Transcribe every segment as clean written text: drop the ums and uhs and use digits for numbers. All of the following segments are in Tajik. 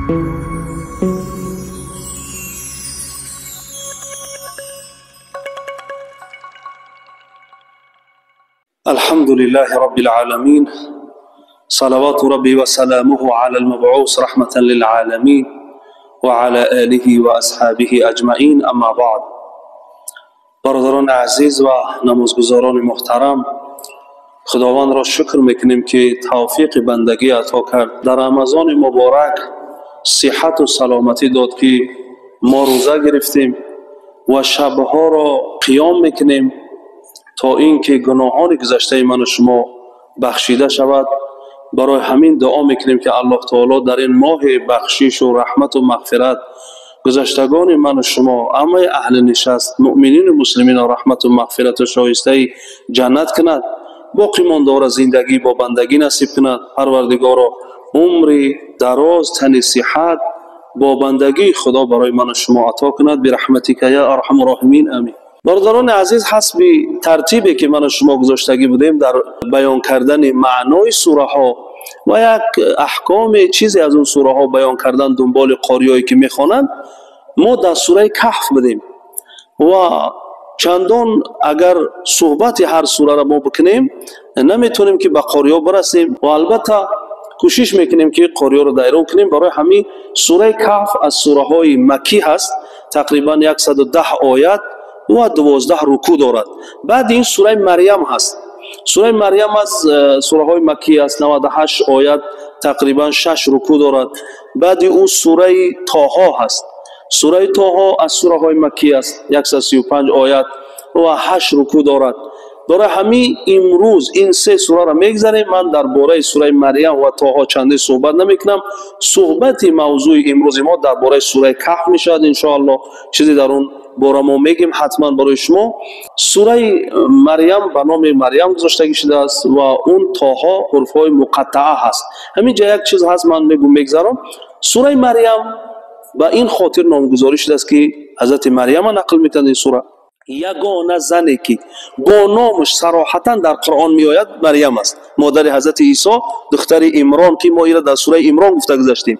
الحمد لله رب العالمين، صلوات ربي وسلامه على المبعوث رحمة للعالمين وعلى آله وأصحابه أجمعين، اما بعد. برادران عزیز و نمازگزاران محترم، خداوند را شکر میکنیم که توفیق بندگی عطا کرد، در رمضان مبارک صحت و سلامتی داد که ما روزه گرفتیم و شبها را قیام میکنیم تا اینکه گناهان گذشته من و شما بخشیده شود. برای همین دعا میکنیم که الله تعالی در این ماه بخشش و رحمت و مغفرت گذشتگان من و شما، همه اهل نشست، مؤمنین و مسلمین را رحمت و مغفرت و شایسته جنت کند، باقی مانده را زندگی با بندگی نصیب کند. پروردگارا عمری دراز، تن صحت با بندگی خدا برای من و شما عطا کند، برحمتک یا ارحم الراحمین، آمین. برادران عزیز، حسب ترتیبی که من و شما گذاشتگی بودیم در بیان کردن معنای سوره ها و یک احکام چیزی از اون سوره ها بیان کردن دنبال قاریایی که میخوانند، ما در سوره کهف بودیم و چندان اگر صحبت هر سوره را ما بکنیم نمیتونیم که به قاریا برسیم و البته کوشش میکنیم که قاریا رو دایره کنیم. برای همین سوره کهف از سوره های مکی هست، تقریبا 110 آیت و 12 رکوع دارد. بعد این سوره مریم هست. سوره مریم از سوره های مکی است، 98 آیت، تقریبا 6 رکوع دارد. بعد او سوره طه هست. سوره طه از سوره های مکی است، 135 آیت و 8 رکوع دارد. برای همین امروز این سه سوره را میگذریم. من درباره سوره مریم و طه چندی صحبت نمیکنم. صحبت موضوع امروز ما درباره سوره کهف میشود ان شاء الله. چیزی در اون باره ما میگیم حتما برای شما. سوره مریم به نام مریم گذاشته شده است و اون طه حرف های مقطعه هست. همینجا یک چیز هست من میگم میگذرم. سوره مریم به این خاطر نامگذاری شده است که حضرت مریم نقل میکنه این سوره. یگانه زنی که با نامش صراحتا در قرآن میآید مریم است، مادر حضرت عیسی، دختر عمران که ما ایره در سوره عمران گفته گذشتیم.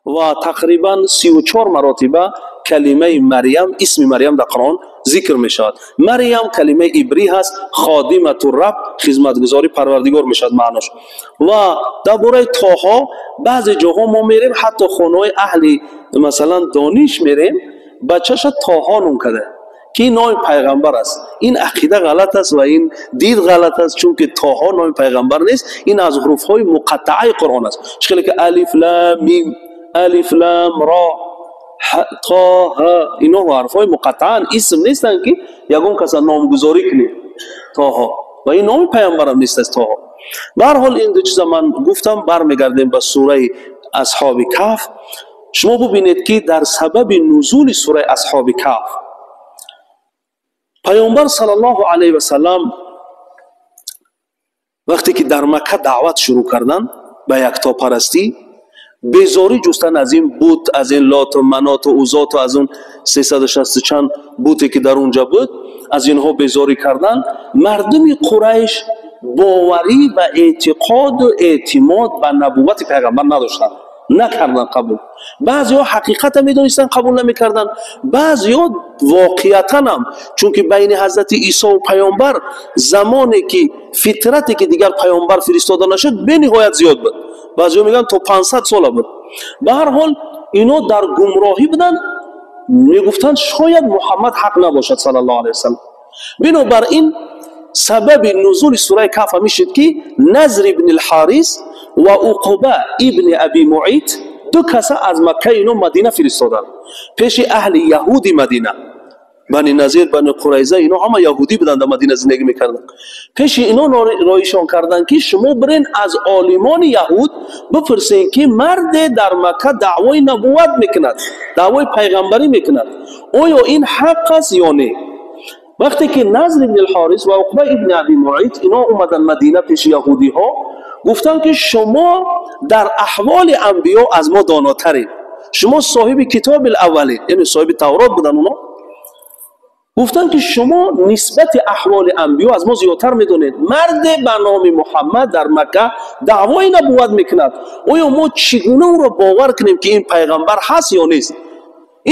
و تقریبا 34 مراتبه کلمه مریم، اسم مریم در قرآن ذکر می شود. مریم کلمه عبری هست، خادمة الرب، خدمتگزاری پروردگار می شود معناش. و درباره طه بعضی جاها ما میریم، حتی خانه اهل مثلا دانش میریم، بچه‌ش طه نوم کرده که نام پیغمبر است. این عقیده غلط است و این دید غلط است، چون که طه نام پیغمبر نیست. این از حروف های مقطعه قرآن است، چون که الف لام میم، الف لام را، طه، اینا حرف های مقطعه، اسم نیستن که یگون کس نامگذاری کنه طه، و این نام پیغمبر هم نیست از طه. به هر حال این دو چیز من گفتم. برمیگردیم به سوره اصحاب کهف. شما ببینید که در سبب نزول سوره اصحاب کهف پیامبر صلی الله علیه و سلم وقتی که در مکه دعوت شروع کردن به یکتاپرستی، بیزاری جستن از این بت، از این لات و منات و عزات و از اون 360 چند بتی که در اونجا بود، از اینها بیزاری کردن. مردم قریش باوری و اعتقاد و اعتماد به نبوت پیغمبر نداشتند، نکردن قبول. بعضی ها حقیقت هم میدونستن قبول نمیکردن، بعضی ها واقعیتا هم، چون که بین حضرت عیسی و پیامبر زمانی که فطرتی که دیگر پیامبر فرستاده نشد به نهایت زیاد بود. بعضی ها میگن تا 500 سال بود. به هر حال اینا در گمراهی بودن، میگفتن شاید محمد حق نباشد صلی الله علیه وسلم. بنابراین سبب نزول سوره کهف میشد که نضر ابن الحارث و عقبه ابن ابی معیط دو کس از مکه اینو مدینه فرستادن پیش اهل یهودی مدینه، بنی نظیر، بنی قریظه، اینا همه یهودی بودن در مدینه زندگی میکردن. پیش اینا رایشان کردن که شما برین از عالمان یهود بپرسین که مرد در مکه دعوای نبوت میکند، دعوای پیغمبری میکند، آیا این حق است یا نه؟ وقتی که نضر ابن الحارث و عقبه ابن ابی معیط اینا اومدن مدینه پیش یهودی ها، گفتن که شما در احوال انبیا از ما داناترین، شما صاحب کتاب الاولین، یعنی صاحب تورات بودن اونا. Гуфтанд ки шумо нисбати аҳволи анбиё аз мо зиёдтар медонед. Марде ба номи Муҳаммад дар Макка даъвои набувват мекунад. Оё мо чӣ гуна ӯро бовар кунем ки ин пайғамбар ҳаст ё нест?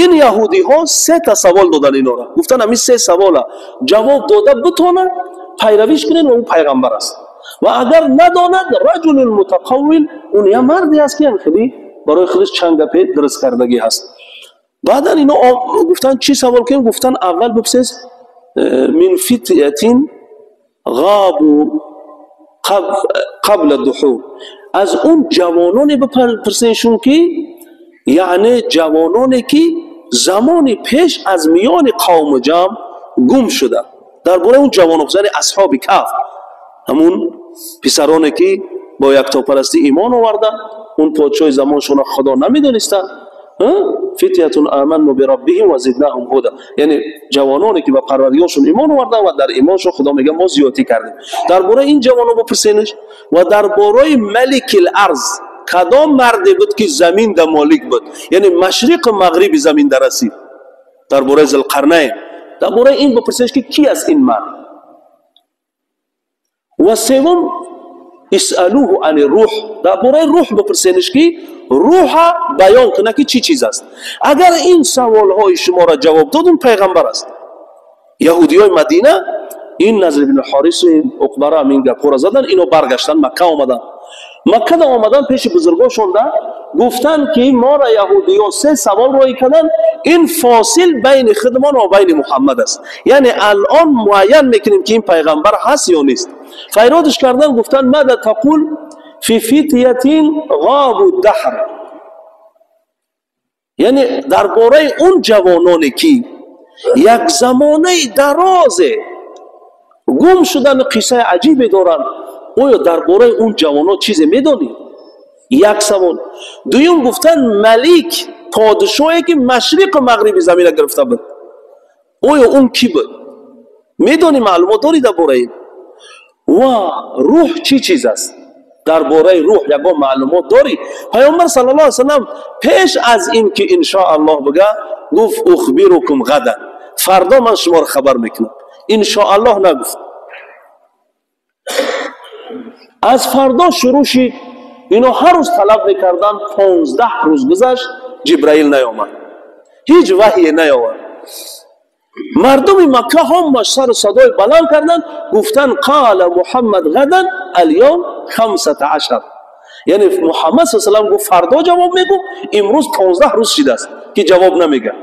Ин яҳудиҳо се та савол доданд инора. Гуфтанд ҳамин се савола ҷавоб дода битонад, пайравиш кунед ва ӯ пайғамбар аст. Ва агар надонад, раҷулун мутақаввил, он я марде аст ки хеле барои худаш чанд гапе дуруст кардагӣ ҳаст. Баъдан ино гуфтанд чӣ савол кунем? Гуфтанд аввал бипурсед мин фитятин ғабу қабла духул, аз он ҷавононе бипурсеншон ки яъне ҷавононе ки замони пеш аз миёни қавму ҷамъ гум шуда. Дар бораи он ҷавонон, яъне асҳоби каф, ҳамун писароне ки бо яктопарастӣ имон оварданд, он подшоҳи замоншонро Худо намедонистанд. Фитятун аману бираббиҳим ва зиднаҳум ҳуда, яъне ҷавононе ки ба парвардигоршон имон оварданд ва дар имоншон Худо мегӯяд мо зиёдтӣ кардем. Дар бораи ин ҷавонон бипурсениш ва дар бораи малики ларз, кадом марде буд ки замин да молик буд, яъне машриқу мағриби замин да расид. Дар бораи Зулқарнайн, дар бораи ин бипурсениш ки ки аст ин мард. Ва севум исалуҳу ани рӯҳ, дар бораи рӯҳ бипурсениш ки рӯҳа баён кунад ки чӣ чиз аст. Агар ин саволҳои шуморо ҷавоб дод, он пайғамбар аст. Яҳудиёи Мадина ин Назр ибни Ҳорису Уқбара ин гапҳоро заданд, ино баргаштанд, Макка омаданд. Маккада омадан пеши бузургошонда гуфтанд ки моро яҳудиё се савол роӣ карданд, ин фосил байни худмон ва байни Муҳаммад аст. Яъне алон муайян мекунем ки ин пайғамбар ҳаст ё нест. Файродиш кардан, гуфтанд мада тақул фи фитятин ғобу даҳр, яъне дар бораи он ҷавононе ки як замонаи дарозе гум шудану қиссаи аҷибе доранд, оё дар бораи он ҷавонон чизе медонӣ? Як савол. Дуюм гуфтанд малик, подшоҳе ки машриқу мағриби замина гирифта буд, оё он кӣ буд? Медонӣ, маълумот дорӣ дар бораи ин? Ва рӯҳ чӣ чиз аст? Дар бораи рӯҳ ягон маълумот дорӣ? Пайғамбар саллаллоҳу алайҳи васаллам пеш аз ин ки иншоаллоҳ бига, гуфт ухбирукум ғадан, фардо ман шуморо хабар мекунам. Иншоаллоҳ нагуфт. Аз фардо шурӯъ шид, ино ҳар рӯз талаб мекарданд. 15 рӯз гузашт, Ҷибраил наёмад, ҳеҷ ваҳйе наёвард. Мардуми Макка ҳамаш сару садои баланд карданд, гуфтанд қала Муҳаммад ғадан алёвм 15, яъне Муҳаммад саллаллоҳу алайҳи васаллам гуфт фардо ҷавоб мегӯм, имрӯз 15 рӯз шидааст ки ҷавоб намегӯяд.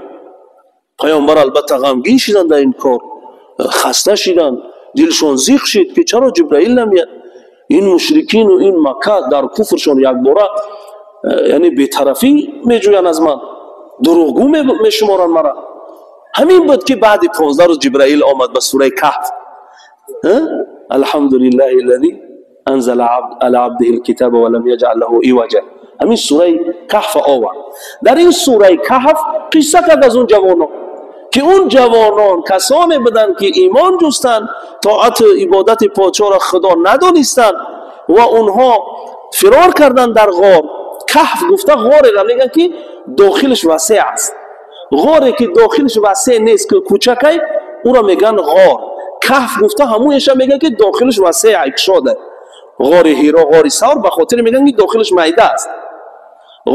Пайғамбар албатта ғамгин шиданд дар ин кор, хаста шиданд, дилшон зиқ шид ки чаро Ҷибраил намеяд. Ин мушрикину ин Макка дар куфршон якбора яъне бетарафӣ меҷӯянд, аз ман дурӯғгӯ мешуморанд мара. Ҳамин буд ки баъди 15 рӯз Ҷибраил омад ба сураи Каҳф. Алҳамдулиллаҳи аллази анзала ала абдиҳи лкитаба ва лам яҷъал лаҳу иваҷа. Ҳамин сураи Каҳф овард. Дар ин сураи Каҳф қисса кард аз он ҷавонон ки он ҷавонон касоне буданд ки имон ҷустанд, тоату ибодати подшоҳро Худо надонистанд ва онҳо фирор карданд дар ғор. Каҳф гуфта ғореро мегӯянд ки дохилаш васеъ аст. Ғоре ки дохилаш васеъ нест, ки кӯчакай, ӯро мегӯянд ғор. Каҳф гуфта ҳамонеша мегӯянд ки дохилаш васеъ, кушода. Ғори Ҳиро, ғори Савр ба хотире мегӯянд ки дохилаш майда аст.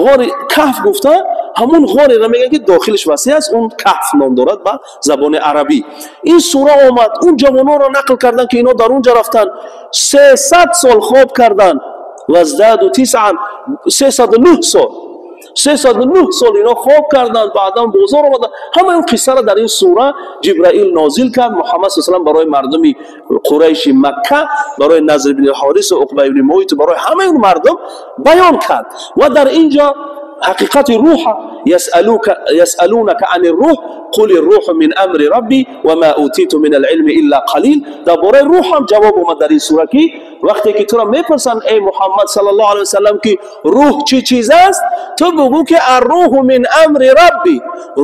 Ғори Каҳф гуфта ҳамун ғореро мегӯянд ки дохилаш васеъ аст, он каҳф ном дорад ба забони арабӣ. Ин сура омад, он ҷавононро нақл карданд ки ино дар он ҷо рафтанд, 300 сол хоб карданд, ваздаду тисъан, 309 сол, 309 сол ино хоб карданд, баъдан бозор омаданд. Ҳамаи он қиссаро дар ин сура Ҷибраил нозил кард. Муҳаммад саллаллоҳу алайҳи васаллам барои мардуми Қурайши Макка, барои Назр ибни Ҳорис ва Уқба ибни Муйт, барои ҳамаи он мардум баён кард. Ва дар ин ҷо ҳақиқати рӯҳа ясалунака ани рӯҳ қул рӯҳу мин амри рабби ва ма утиту мин алилми илла қалил. Дар бораи рӯҳ ҳам ҷавоб омад дар ин сура ки вақте ки туро мепурсанд эй Муҳаммад саллаллоҳу алайҳи васаллам ки рӯҳ чӣ чиз аст, ту бугӯ ки аррӯҳу мин амри рабби,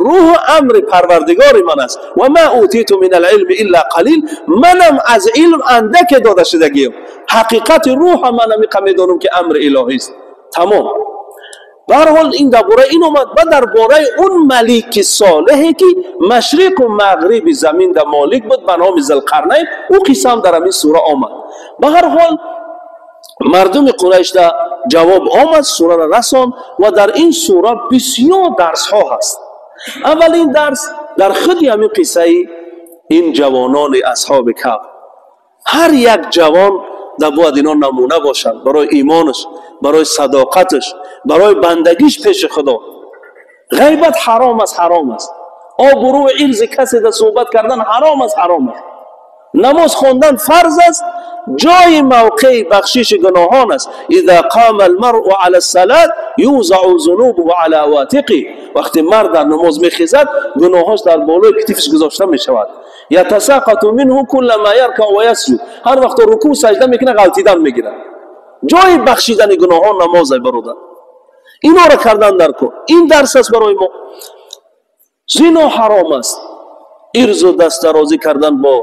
рӯҳ амри парвардигори ман аст, ва ма утиту мин алилми илла қалил, манам аз илм андаке дода шудагиам, ҳақиқати рӯҳа ман амиқа медонам ки амри илоҳист. Тамом. Ба ҳар ҳол ин дар бораи ин омад ва дар бораи он малики солеҳе ки машриқу мағриби замин дар молик буд ба номи Зулқарнайн, ӯ қисса ҳам дар ҳамин сура омад. Ба ҳар ҳол мардуми Қурайшда ҷавоб омад, сураро расон ва дар ин сура бисёр дарсҳо ҳаст. Аввалин дарс дар худи ҳамин қиссаи ин ҷавонони асҳоби Каҳф. Ҳар як ҷавон дар бояд ино намуна бошанд барои имонаш, барои садоқаташ, барои бандагиш пеши Худо. Ғайбат ҳаром аст, ҳаром аст. Обрӯи ирзи касе дар суҳбат кардан ҳаром аст, ҳаром аст. Намоз хондан фарз аст, ҷои мавқеи бахшиши гуноҳон аст. Иза қама алмаръу ала ссалат юзау зунубуҳу ала аватиқи. Вақте мард дар намоз мехезад, гуноҳош дар болои китифаш гузошта мешавад. Ятасақату минҳу куллама яркау ва ясҷуд. Ҳар вақто рукӯъ саҷда мекунад, ғалтидан мегирад. Ҷои бахшидани гуноҳон намоз, ай бародар. Инора кардан дар кор. Ин дарс аст барои мо. Зино ҳаром аст. Ирзу дастдарозӣ кардан бо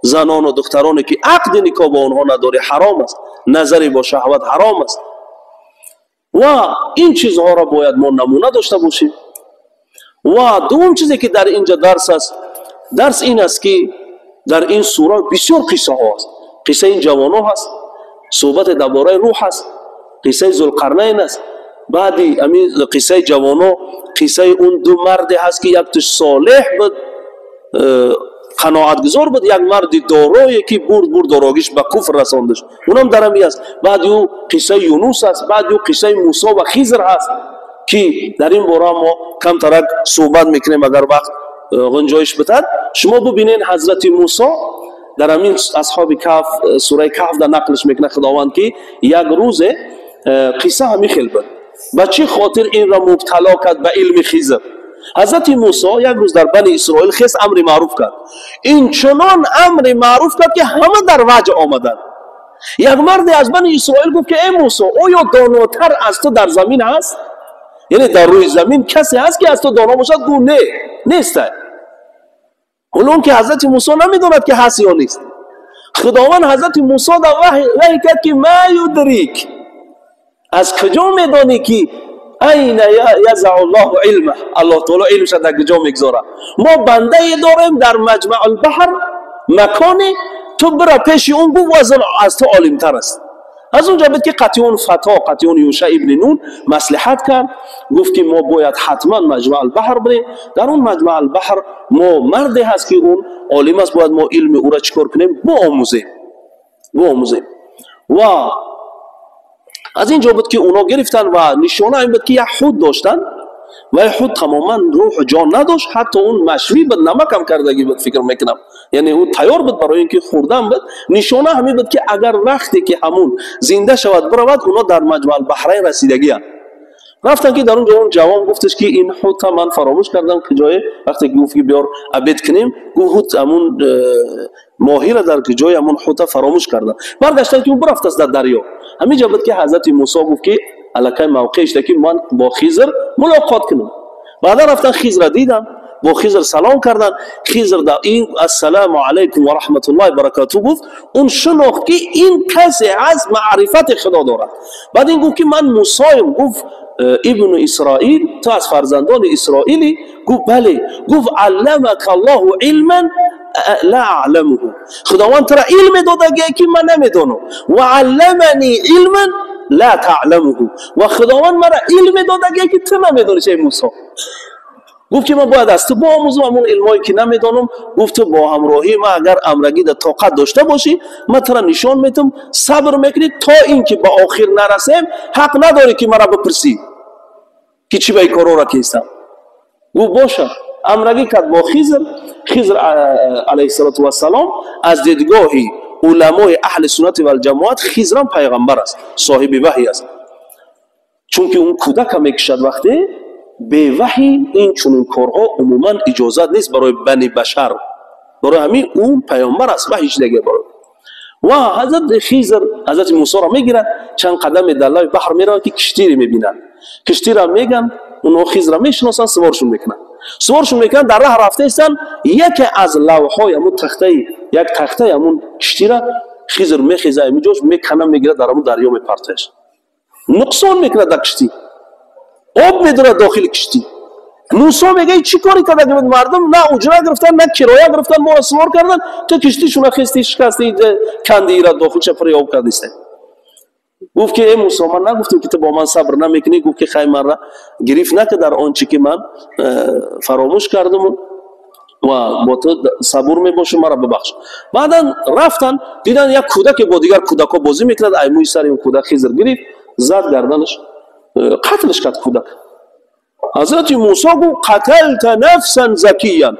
занону духтароне ки ақди никоҳ бо онҳо надорӣ ҳаром аст. Назари бо шаҳват ҳаром аст. Ва ин чизҳоро бояд мо намуна дошта бошем. Ва дуввум чизе ки дар инҷа дарс аст, дарс ин аст ки дар ин сура бисёр қиссаҳо аст. Қиссаи ин ҷавоно ҳаст, суҳбате дар бораи рӯҳ ҳаст, қиссаи Зулқарнайн аст. Баъди ҳамин қиссаи ҷавоно қиссаи он ду марде ҳаст ки яктуш солеҳ буд, қаноатгузор буд, як марди дорое ки бурд дорогиш ба куфр расондаш, унам дар ҳамин аст. Баъди ӯ қиссаи Юнус аст, баъди ӯ қиссаи Мусо ва Хизр ҳаст ки дар ин бора мо камтарак суҳбат мекунем агар вақт гунҷоиш битад. Шумо бубинед, ҳазрати Мусо дар ҳамин асҳоби Каҳф, сураи Каҳф дар нақлш мекунад Худованд ки як рӯзе қисса ҳамин хел буд. Ба чӣ хотир инро мубтало кард ба илми Хизр? Ҳазрати Мусо як рӯз дар Бани Исроил хес амри маъруф кард. Инчунон амри маъруф кард ки ҳама дар ваҷ омаданд. Як марде аз Бани Исроил гуфт ки эй Мусо, оё донотар аз ту дар замин ҳаст? Яъне дар рӯи замин касе ҳаст ки аз ту доно бошад? Гуфт не, нест. Ҳоло он ки ҳазрати Мусо намедонад ки ҳаст ё нест. Худованд ҳазрати Мусо дар ваҳй кард ки ма юдрик, аз куҷо медонӣ ки айна язау Аллоҳу илма, Аллоҳ таоло илмша дар куҷо мегузорад? Мо бандае дорем дар Маҷмаъ албаҳр маконе, ту бира пеши он, гуфт аз ту олимтар аст. Аз он ҷо буд ки қатъи он фато, қатъи он Юша ибни Нун маслиҳат кард, гуфт ки мо бояд ҳатман Маҷмаъ албаҳр бирем. Дар он Маҷмаъ албаҳр мо марде ҳаст ки он олим аст, бояд мо илми ӯро чӣ кор кунем? Биомӯзем, биомӯзем. Ва аз ин ҷо буд ки онҳо гирифтанд ва нишона ин буд ки як ҳут доштанд ва ҳут тамоман рӯҳу ҷон надошт, ҳатто он машвӣ буд, намакам кардагӣ буд, фикр мекунам, яъне ӯ тайёр буд барои ин ки хӯрдан буд. Нишона ҳамин буд ки агар вақте ки ҳамун зинда шавад биравад, онҳо дар Маҷмаъ албаҳрайн расидагианд. Рафтанд ки дар он ҷо он ҷавон гуфташ ки ин ҳута ман фаромӯш кардам куҷое. Вақте ки гуфт ки биёр обед кунем, гуфт ҳут ҳамун моҳира дар куҷои ҳамун ҳута фаромӯш кардам. Баргаштанд ки ӯ бирафтааст дар дарё. Ҳамин ҷо буд ки ҳазрати Мусо гуфт ки аллакай мавқеъ шуда ки ман бо Хизр мулоқот кунам. Баъдан рафтан Хизра дидам, бо Хизр салом карданд. Хизр да ин ассалому алайкум ва раҳматуллоҳи баракату гуфт. Он шинохт ки ин касе аз маърифати Худо дорад. Баъд ин гуфт ки ман Мусоем. Гуфт ибну Исроил, ту аз фарзандони Исроилӣ? Гуфт бале. Гуфт алламака Аллоҳу илман ла аъламуҳу, Худованд тура илме додагие ки ман намедонам. Ва алламани илман ла таъламуҳу, ва Худованд мара илме додагие ки ту намедонӣ, эй Мусо. Гуфт ки ман бояд аз ту биомӯзам ҳамон илмое ки намедонам. Гуфт ту бо ҳамроҳии ман агар амрагӣ дар тоқат дошта бошӣ, ман тура нишон метам, сабр мекунӣ то ин ки ба охир нарасем, ҳақ надорӣ ки мара бипурсӣ ки чӣ ба ин корҳоро кистам. Гуфт бошад. Амрагӣ кард бо Хизр. Хизр алайҳиссалоту вассалом аз дидгоҳи уламои аҳли суннати валҷамоат Хизрам пайғамбар аст, соҳиби ваҳй аст, чунки он кӯдака мекушад. Вақте беваҳй ин чунин корҳо умуман иҷозат нест барои бани башар. Барои ҳамин ӯ пайғамбар аст, ваҳй шидагия барои. Ва ҳазрат Хизр ҳазрати Мусоро мегирад, чанд қадаме дар лаби баҳр меравад ки киштире мебинад. Киштиро меган, онҳо Хизра мешиносанд, суворшон мекунанд, суворшон мекунанд. Дар раҳ рафта истанд, яке аз лавҳҳои ҳамун тахтаи, як тахтаи ҳамун киштира Хизр мехеза, ҳамин ҷош мекана, мегирад, дар ҳамун дарё мепартояш, нуқсон мекунад дар киштӣ. Об медорад дохили киштӣ. Мусо мегӯяд, чӣ коре карда ки мардум на уҷра гирифтан, на кироя гирифтан, моро сувор кардан, ту киштишуна хести шикасти, кандиира дохилша пури об кардиста. Гуфт ки эй Мусо, ман нагуфтам ки ту бо ман сабр намекунӣ? Гуфт ки хай, манра гирифт нака дар он чи ки ман фаромӯш кардам ва бо ту сабур мебошам, маро бибахш. Баъдан рафтан, дидан як кӯдаке бо дигар кӯдакҳо бозӣ мекунад. Ай мӯи сари он кӯдак Хизр гирифт, зад гарданаш, қатлш кард кӯдак. Ҳазрати Мусо гуфт: «Қаталта нафсан закиян»,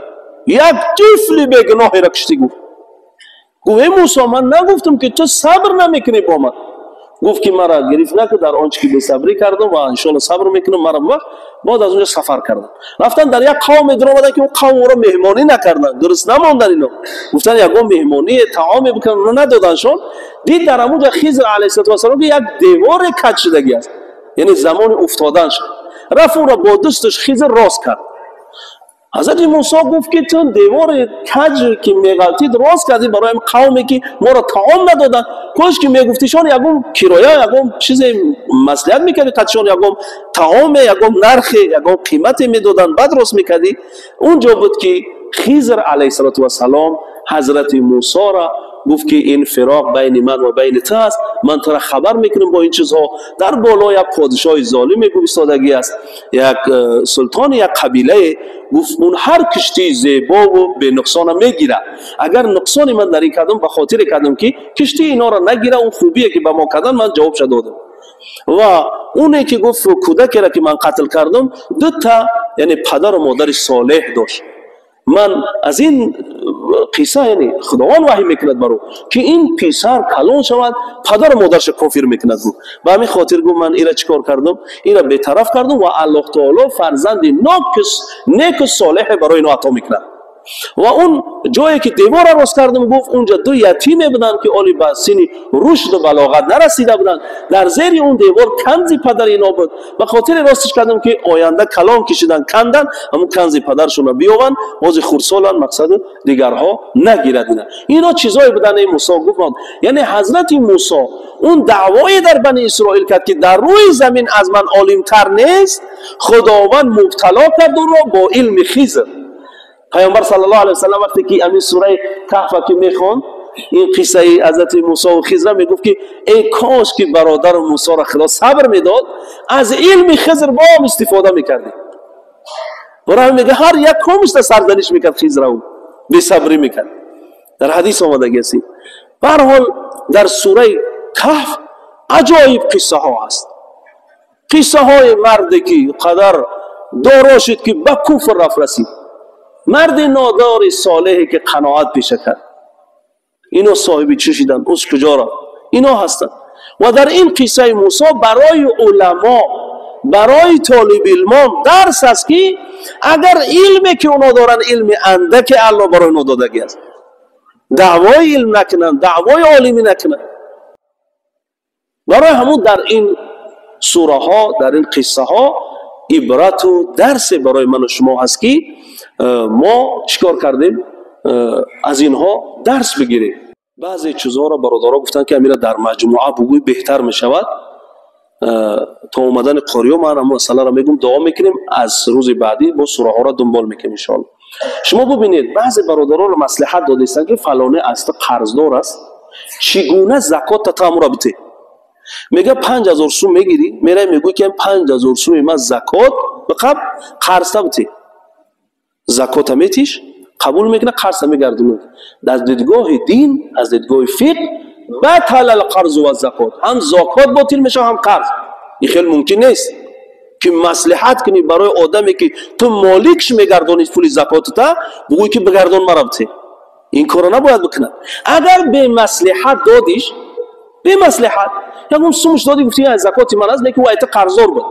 як тифли бегуноҳеро киштӣ. Гуфт: «Эй Мусо, ман нагуфтам ки ту сабр намекунӣ бо ман?» Гуфт ки мара гирифт накун дар он чи ки бесабрӣ кардам ва иншоалло сабр мекунам, мара бибахш. Боз аз онҷо сафар карданд, рафтан, дар як қавме даромаданд ки он қавм ӯро меҳмонӣ накарданд, дуруст намондан. Ино гуфтан ягон меҳмонӣ таоме бикунанд, надоданшон. Дид дар ҳамунҷа Хизр алайҳиссалоту вассалом ки як деворе каҷ шудагӣ аст, яъне замони уфтодан шуд. Рафт, ӯро бо дусташ Хизр рост кард. Ҳазрати Мусо гуфт ки ту девори каҷ ки меғалтид рост кардӣ барои қавме ки моро таом надоданд. Кош ки мегуфтишон, ягон кироя, ягон чизе маслиҳат мекардӣ қатишон, ягон таоме, ягон нархе, ягон қимате медоданд, баъд рост мекардӣ. Он ҷо буд ки Хизр алайҳиссалоту вассалом ҳазрати Мусоро гуфт ки ин фироқ байни ман ва байни ту аст, ман тура хабар мекунам бо ин чизҳо. Дар боло як подишоҳи золиме, гуфт, истодагӣ аст, як султони як қабилае. Гуфт, он ҳар киштии зебову бенуқсона мегирад. Агар нуқсони ман дар ин кардам, ба хотире кардам ки киштии инора нагира. Он хубие ки ба мо кардан, ман ҷавобша додам. Ва оне ки гуфт, кӯдакеро ки ман қатл кардам, дута, яъне падару модари солеҳ дошт. Ман аз ин қисса, яъне Худованд ваҳй мекунад бар ӯ ки ин писар калон шавад, падару модарша кофир мекунад. Гуфт, ба ҳамин хотир, гуфт, ман ира чӣ кор кардам? Ира бетараф кардам ва Аллоҳ таоло фарзанди неку солеҳе барои ино ато мекунад. Ва он ҷое ки девора рост кардам, гуфт, унҷа ду ятиме буданд ки оли ба синни рушду балоғат нарасида буданд. Дар зери он девор канзи падари ино буд. Ба хотири ростиш кардам ки оянда калон кишидан, кандан, ҳамун канзи падаршонро биёванд. Ҳозир хурдсоланд, мақсаду дигарҳо нагирад. Ина ино чизое буданд. Эй Мусо, гуфт, яъне ҳазрати Мусо он даъвое дар Бани Исроил кард ки дар рӯи замин аз ман олимтар нест. Худованд мубтало кард ӯро бо илми Хизр. Пайғамбар саллаллоҳу алайҳи васаллам вақте ки ҳамин сураи Каҳфа ки мехонд, ин қиссаи ҳазрати Мусо ва Хизра, мегуфт ки эй кош ки бародару Мусоро Худо сабр медод, аз илми Хизр бом истифода мекардем. Барои мега, ҳар як комишта сарзаниш мекард Хизра, ӯ бесабрӣ мекард. Дар ҳадис омадаги аст. Ба ҳар ҳол, дар сураи Каҳф аҷоиб қиссаҳо ҳаст. Қиссаҳои марде ки қадар доро шуд ки ба куфр рафт расид, марди нодори солеҳе ки қаноат пеша кард, ино соҳиби чӣ шиданд, уз куҷо рафт, ино ҳастанд. Ва дар ин қиссаи Мусо барои уламо, барои толибилмон дарс аст ки агар илме ки оно доранд, илми андаке Аллоҳ барои оно додагӣ аст, даъвои илм накунанд, даъвои олимӣ накунанд. Барои ҳамун дар ин сураҳо, дар ин қиссаҳо ибрату дарсе барои ману шумо ҳаст ки мо чӣ кор кардем, аз инҳо дарс бигирем. Баъзе чизҳоро бародаро гуфтанд ки амира дар маҷмӯа бугӯй беҳтар мешавад. То омадани қориё ман ҳамон масъаларо мегӯм, дуо мекунем, аз рӯзи баъдӣ бо сураҳоро дунбол мекунем, иншоалло. Шумо бубинед, баъзе бародароро маслиҳат додистанд ки фалоне аз ту қарздор аст, чӣ гуна закотта ту ҳамуро бите? Мега, 5000 сум мегирӣ, мерай, мегӯй ки 5000 суми ман закот биқаб, қарзта бите. Закота метиш, қабул мекунад, қарзта мегардонад. Аз дидгоҳи дин, аз дидгоҳи фиқҳ, баталал қарзу ва закот, ҳам закот ботил мешавад, ҳам қарз. Ин хеле мумкин нест ки маслиҳат кунӣ барои одаме ки ту моликш мегардонӣ пули закотата, бугӯй ки бигардон мара бите. Ин корро набояд бикунад. Агар бемаслиҳат додиш, бемаслиҳат ягон сумш додӣ, гуфти закоти ман аст, лекин ӯ айта қарздор буд,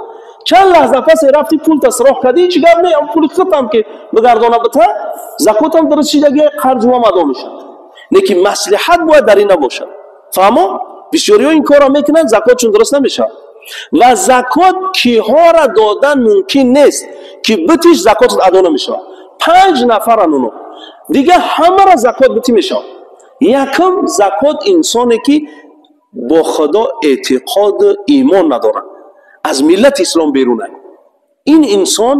чанд лаҳза пасе рафти, пулта сироҳ кардӣ, ҳеҷ гап не. Пули худам ки бигардона бита, закотам дуруст шидаги, қарзуам адо мешавад. Лекин маслиҳат бояд дар ин набошад. Фаҳмо, бисёриҳо ин корро мекунанд, закотшон дуруст намешавад. Ва закот киҳора додан мумкин нест ки битиш, закотат адо намешавад? Панҷ нафаран оно, дигар ҳамаро закот битӣ мешавад. Якум, закот инсоне ки бо Худо эътиқоду имон надорад, аз миллати ислом берунад. Ин инсон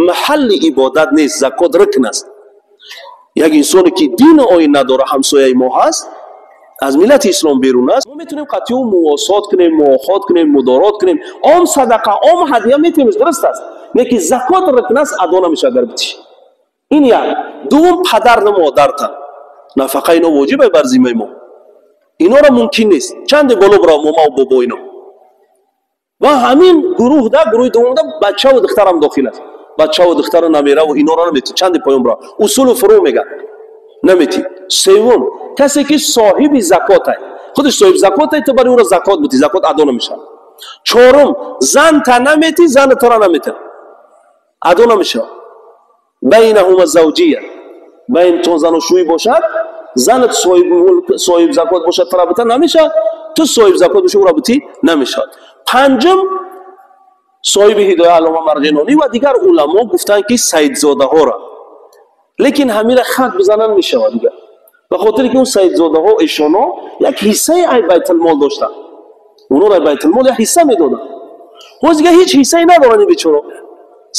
маҳалли ибодат нест, закот рукн аст. Як инсоне ки дину оин надора, ҳамсояи мо ҳаст, аз миллати ислом берун аст, мо метавонем қатъи ӯ мувосот кунем, муохот кунем, мудорот кунем, ом садақа, ом ҳадия метавонем, дуруст аст, лекин закот рукн аст, адо намешавад агар битиш. Ин як. Дуввум, падарну модарта нафақа ино воҷиб бар зиммаи мо, инора мумкин нест чанде боло бирав момаву бобо ино. Ва ҳамин гурӯҳда, гурӯҳи дуввумда бачаву духтарам дохил аст. Бачаву духтару намераву инора наметӣ, чанде поён бирав, усулу фурӯ меган наметӣ. Севум, касе ки соҳиби закотай, худаш соҳиби закотай, ту барои ӯро закот бутӣ, закот адо намешавад. Чорум, занта наметӣ, зана тура наметӣ, адо намешавад. Байнаҳума завҷия, байн то заношӯӣ бошад, занат соҳиб закот бошад, тура бита намешавад, ту соҳиб закот бошӣ, ӯро бутӣ намешавад. Панҷум, соҳиби ҳидоя Аллома Марғинонӣ ва дигар уламо гуфтанд ки саидзодаҳоро, лекин ҳамира хат бизананд мешавад дигар, ба хотире ки он саидзодаҳо эшоно як ҳиссаи ай байтулмол доштанд, онҳоро ай байтулмол як ҳисса медоданд. Ҳоз дигар ҳеҷ ҳиссае надоранд ин бечоро,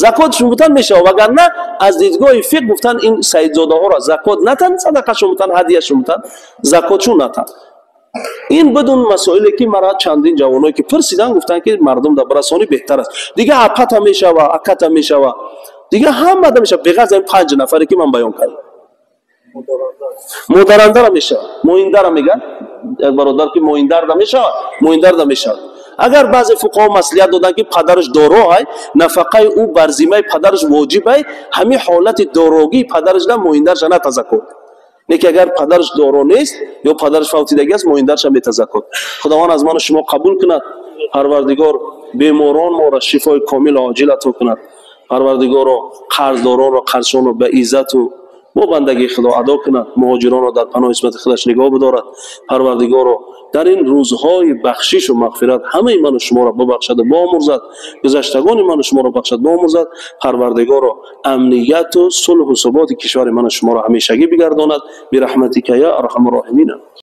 закотшон бутан мешавад. Вагарна аз дидгоҳи фиқҳ гуфтанд ин саидзодаҳоро закот натан, садақашон бутан, ҳадияшон бутан, закотшон натан. Ин бидун масоиле ки мара чандин ҷавоное ки пурсиданд, гуфтанд ки мардум дар расонӣ беҳтар аст. Дигар апата мешава, аката мешава, дигар ҳамада мешава, беғарз ин панҷ нафаре ки ман баён кардам. Модарандара мешавад, моиндара мегӯяд як бародар ки моиндарда мешавад, моиндарда мешавад. Агар баъзе фуқаҳо маслиҳат доданд ки падараш дороай, нафақаи ӯ бар зиммаи падараш воҷибай, ҳамин ҳолати дорогии падараш да моиндарша натазаккот. Лекин агар падараш доро нест ё падараш фавтидагӣ аст, моиндарша метазаккот. Худованд аз ману шумо қабул кунад. Парвардигор беморон моро шифои комил оҷил ато кунад. Парвардигоро қарздоронро қарзшонро ба иззату бо бандагии Худо адо кунад, муҳоҷиронро дар паноҳи исмати худаш нигоҳ бидорад. Парвардигоро дар ин рӯзҳои бахшишу мағфират ҳамаи ману шуморо бибахшаду биомӯрзад, гузаштагони ману шуморо бахшад, биомӯрзад. Парвардигоро амнияту сулҳу суботи кишвари ману шуморо ҳамешагӣ бигардонад. Бираҳматика я арҳаму роҳимина.